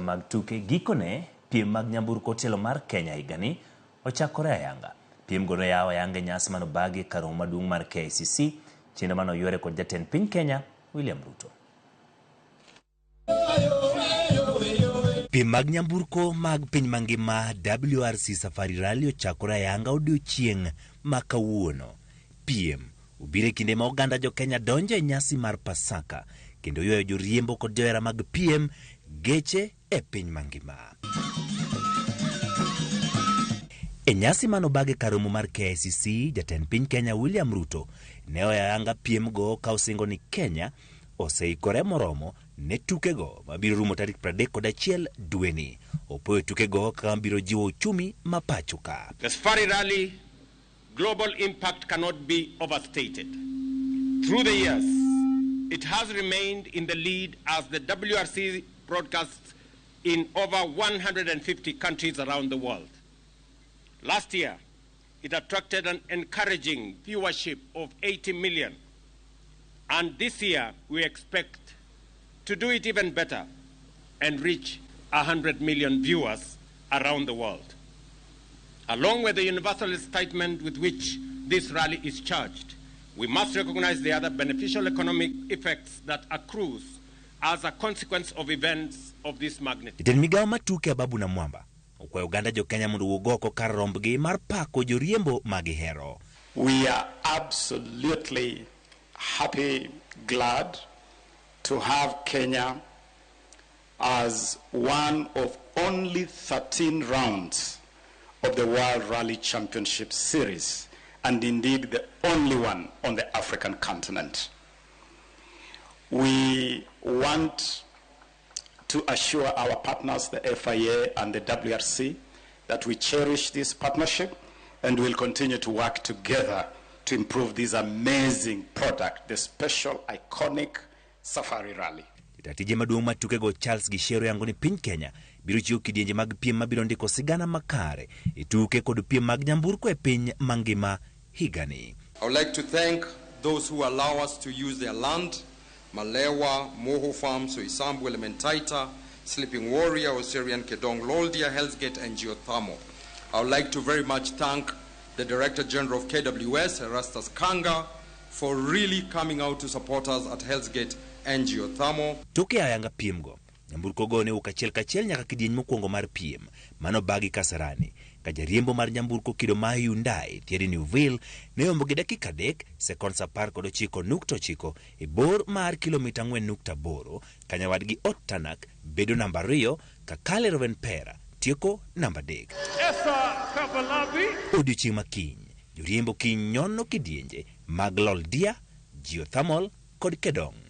mag tuke, gikone piem mag nyamburko tielo mar Kenya higani ochakore ayanga. Piemgo noyaw ayanga e nyasi mane obagi e kar romo maduong' mar KICC, chenro mane oywere kod jatend piny Kenya William Ruto. Piem mag nyamburko mag piny mangima WRC Safari Rally ochakore ayanga odiochieng' ma kawuono. Piem obiro e kinde ma oganda jo Kenya donjo e nyasi mar Pasaka kendo ywayo joriembo kod johera mag piem geche e piny mangima. E nyasi mane obag e kar romo mar KICC, jatend piny Kenya William Ruto ne oyanga piemgo ka osingo ni Kenya oseikore moromo ne tukego mabiro rumo tarik 31 dweni. Opoyo tukego kaka mabiro jiwo uchumi ma pacho ka. The Safari Rally global impact cannot be overstated. Through the years, it has remained in the lead as the WRC broadcasts in over 150 countries around the world. Last year, it attracted an encouraging viewership of 80 million. And this year, we expect to do it even better and reach 100 million viewers around the world. Along with the universal excitement with which this rally is charged, we must recognize the other beneficial economic effects that accrues as a consequence of events of this magnitude. Jatend migawo mar tuke Ababu Namwamba okwayo oganda jo Kenya mondo owuog oko kar rombgi mar pako joriembo ma gihero. We are absolutely happy, glad to have Kenya as one of only 13 rounds of the World Rally Championship Series, and indeed the only one on the African continent. We want to assure our partners, the FIA and the WRC, that we cherish this partnership and will continue to work together to improve this amazing product, the special iconic Safari Rally. Jata tije maduong' mar tukego Charles Gichero yango ni piny Kenya biro chiwo kidienje mag piem mabiro ndiko sigana makare e tuke kod piem mag nyamburko e piny mangima higani. I would like to thank those who allow us to use their land, Malewa, Moho Farm, Soisambu, Elementaita, Sleeping Warrior, Oserian, Kedong, Loldia, Hellsgate, and Geothermal. I would like to very much thank the Director General of KWS, Erastus Kanga, for really coming out to support us at Hellsgate and Geothermal. Tok yawo ayanga piemgo, nyamburkogo ne owuok achiel kachiel nyaka kidieny mokwongo mar piem mane obagi Kasarani, ka jariembo mar nyamburko kido mar Hyundai Thierry Neuville ne ombo gi dakika 3 sekonds 19.9 e bor mar kilomita 4.8 ka nyawadgi Ott Tanak bedo namba 2 ka Kalle Rovanperä tieko namba 3. Odiochieng' ma kiny, joriembo kiny nyono kidienje mag Loldia, Geothermal kod Kedong.